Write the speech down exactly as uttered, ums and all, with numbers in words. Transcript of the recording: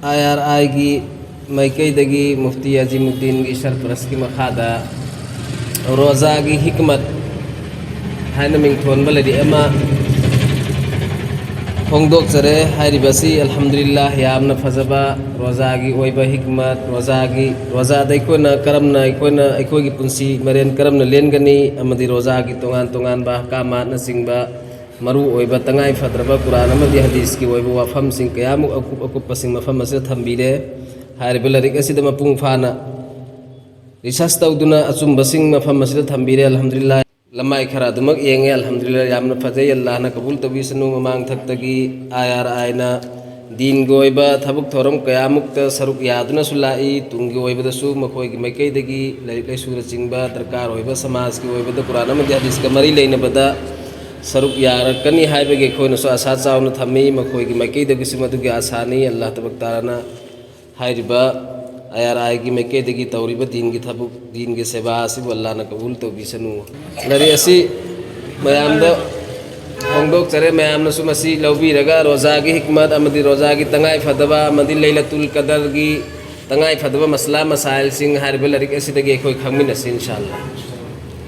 ꯑꯥꯏ R ꯑꯥꯏꯒꯤ ꯃꯥꯏꯀꯩꯗꯒꯤ ꯃꯨꯐꯇꯤ ꯑꯖꯤꯃꯨꯗꯗꯤꯟꯒꯤ ꯁꯔꯄ꯭ꯔꯁꯀꯤ ꯃꯈꯥꯗ ꯔꯣꯖꯥꯒꯤ ꯍꯤꯛꯃꯠ ꯍꯥꯏꯅ ꯃꯤꯡꯊꯣꯟꯕ ꯂꯥꯏꯔꯤꯛ ꯑꯃ ꯐꯣꯡꯗꯣꯛꯆꯔꯦ꯫ ꯍꯥꯏꯔꯤꯕꯁꯤ ꯑꯜꯍꯝꯗꯨꯂꯤꯜꯂꯥꯍ ꯌꯥꯝꯅ ꯐꯖꯕ ꯔꯣꯖꯥꯒꯤ ꯑꯣꯏꯕ ꯍꯤꯛꯃꯠ, ꯔꯣꯖꯥꯒꯤ, ꯔꯣꯖꯥꯗ ꯑꯩꯈꯣꯏꯅ ꯀꯔꯝꯅ ꯑꯩꯈꯣꯏꯅ ꯑꯩꯈꯣꯏꯒꯤ ꯄꯨꯟꯁꯤ ꯃꯔꯦꯟ ꯀꯔꯝꯅ ꯂꯦꯟꯒꯅꯤ ꯑꯃꯗꯤ ꯔꯣꯖꯥꯒꯤ ꯇꯣꯉꯥꯟ ꯇꯣꯉꯥꯟꯕ ꯑꯍꯀꯥꯃꯥꯠꯅꯆꯤꯡꯕ ꯃꯔꯨ ꯑꯣꯏꯕ ꯇꯉꯥꯏ ꯐꯗ꯭ꯔꯕ ꯀꯨꯔꯥꯟ ꯑꯃꯗꯤ ꯍꯗꯤꯁꯀꯤ ꯑꯣꯏꯕ ꯋꯥꯐꯝꯁꯤꯡ ꯀꯌꯥꯃꯨꯛ ꯑꯀꯨꯞ ꯑꯀꯨꯞꯄꯁꯤꯡ ꯃꯐꯝ ꯑꯁꯤꯗ ꯊꯝꯕꯤꯔꯦ꯫ ꯍꯥꯏꯔꯤꯕ ꯂꯥꯏꯔꯤꯛ ꯑꯁꯤꯗ ꯃꯄꯨꯡ ꯐꯥꯅ ꯔꯤꯁꯔꯁ ꯇꯧꯗꯨꯅ ꯑꯆꯨꯝꯕꯁꯤꯡ ꯃꯐꯝ ꯑꯁꯤꯗ ꯊꯝꯕꯤꯔꯦ꯫ ꯑꯜꯍꯝꯗꯨꯂꯤꯜꯂꯥꯍ꯫ ꯂꯃꯥꯏ ꯈꯔ ꯑꯗꯨꯃꯛ ꯌꯦꯡꯉꯦ꯫ ꯑꯜꯍꯝꯗꯨꯂꯤꯜꯂꯥꯍ꯫ ꯌꯥꯝꯅ ꯐꯖꯩ꯫ ꯑꯜꯂꯥꯍꯅ ꯀꯕꯨꯜ ꯇꯧꯕꯤꯁꯅꯨ꯫ ꯃꯃꯥꯡ ꯊꯛꯇꯒꯤ ꯑꯥꯏ ꯑꯥꯔ ꯑꯥꯏꯅ ꯗꯤꯟꯒꯤ ꯑꯣꯏꯕ ꯊꯕꯛ ꯊꯧꯔꯝ ꯀꯌꯥꯃꯨꯛꯇ ꯁꯔꯨꯛ ꯌꯥꯗꯨꯅꯁꯨ ꯂꯥꯛꯏ꯫ ꯇꯨꯡꯒꯤ ꯑꯣꯏꯕꯗꯁꯨ ꯃꯈꯣꯏꯒꯤ ꯃꯥꯏꯀꯩꯗꯒꯤ ꯂꯥꯏꯔꯤꯛ ꯂꯥꯏꯁꯨꯅꯆꯤꯡꯕ ꯗꯔꯀꯥꯔ ꯑꯣꯏꯕ, ꯁꯃꯥꯖꯀꯤ ꯑꯣꯏꯕꯗ ꯀꯨꯔꯥꯟ ꯑꯃꯗꯤ ꯍꯗꯤꯁꯀ ꯃꯔꯤ ꯂꯩꯅꯕꯗ ꯁꯔꯨꯛ ꯌꯥꯔꯛꯀꯅꯤ ꯍꯥꯏꯕꯒꯤ ꯑꯩꯈꯣꯏꯅꯁꯨ ꯑꯁꯥ ꯆꯥꯎꯅ ꯊꯝꯃꯤ꯫ ꯃꯈꯣꯏꯒꯤ ꯃꯥꯏꯀꯩꯗꯒꯤꯁꯨ ꯃꯗꯨꯒꯤ ꯑꯁꯥꯅꯤ꯫ ꯑꯜꯂꯥꯍ ꯇꯕꯥꯔꯛ ꯇꯥꯂꯥꯅ ꯍꯥꯏꯔꯤꯕ ꯑꯥꯏ ꯑꯥꯔ ꯑꯥꯏꯒꯤ ꯃꯥꯏꯀꯩꯗꯒꯤ ꯇꯧꯔꯤꯕ ꯗꯤꯟꯒꯤ ꯊꯕꯛ, ꯗꯤꯟꯒꯤ ꯁꯦꯕꯥ ꯑꯁꯤꯕꯨ ꯑꯜꯂꯥꯍꯅ ꯀꯕꯨꯜ ꯇꯧꯕꯤꯁꯅꯨ꯫ ꯂꯥꯏꯔꯤꯛ ꯑꯁꯤ ꯃꯌꯥꯝꯗ ꯐꯣꯡꯗꯣꯛꯆꯔꯦ꯫ ꯃꯌꯥꯝꯅꯁꯨ ꯃꯁꯤ ꯂꯧꯕꯤꯔꯒ ꯔꯣꯖꯥꯒꯤ ꯍꯤꯛꯃꯠ ꯑꯃꯗꯤ ꯔꯣꯖꯥꯒꯤ ꯇꯉꯥꯏ ꯐꯗꯕ ꯑꯃꯗꯤ ꯂꯩꯂꯇꯨꯜ ꯀꯗꯔꯒꯤ ꯇꯉꯥꯏ ꯐꯗꯕ ꯃꯁꯂꯥ ꯃꯁꯥꯏꯜꯁꯤꯡ ꯍꯥꯏꯔꯤꯕ ꯂꯥꯏꯔꯤꯛ ꯑꯁꯤꯗꯒꯤ ꯑꯩꯈꯣꯏ ꯈꯪꯃꯤꯟꯅꯁꯤ, ꯏꯟꯁꯥ ꯑꯜꯂꯥꯍ꯫